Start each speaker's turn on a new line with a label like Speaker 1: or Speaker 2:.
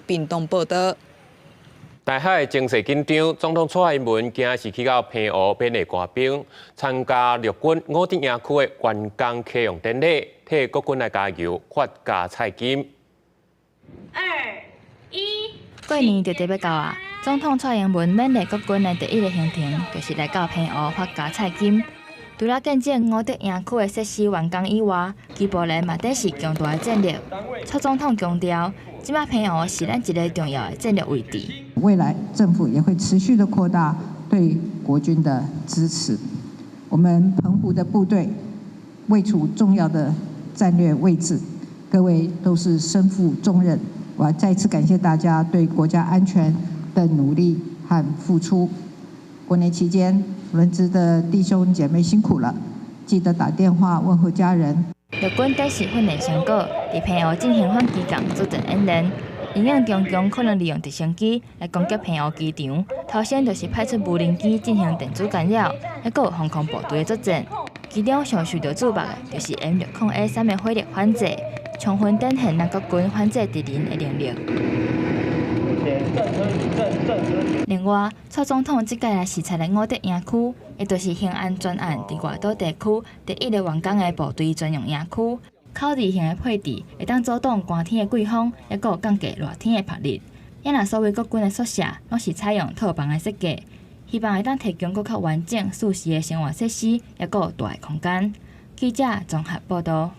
Speaker 1: 屏東報道。
Speaker 2: 台海情勢緊張，總統蔡英文今仔日去到澎湖勉勵官兵，參加陸軍五德營區的完工啟用典禮，替國軍來加油，發加菜金。
Speaker 3: 二一，
Speaker 4: 過年就佇欲到啊！總統蔡英文勉勵國軍的第一个行程，就是來到澎湖發加菜金。除了見證五德營區的設施完工以外，機步連嘛展示強大的戰力。蔡總統強調，這擺澎湖是咱一个重要的戰略位置。
Speaker 5: 未來政府也會持續的擴大對國軍的支持。我們澎湖的部隊位處重要的戰略位置，各位都是身負重任。我要再次感謝大家對國家安全的努力和付出。過年期間，輪值的弟兄姐妹辛苦了，記得打電話問候家人。
Speaker 4: 陸軍展示訓練成果，佇澎湖進行反機共作戰演練，因應中共可能利用直升機來攻擊澎湖機場，頭先就是派出無人機進行電子干擾，抑閣有防空部隊的作戰。其中上受著矚目的，就是 M60A3的火力反制，充分展現咱國軍反制敵人的能力。另外，蔡總統這擺來視察的五德營區，也就是興安專案佇外島地區第一个完工的部隊專用營區。口字形的配置，會當阻擋寒天的季風，抑閣有降低熱天的曝熱。也若所有國軍的宿舍，攏是採用套房的設計，希望會當提供閣較完整、舒適的生活設施，抑閣有大的空間。記者綜合報道。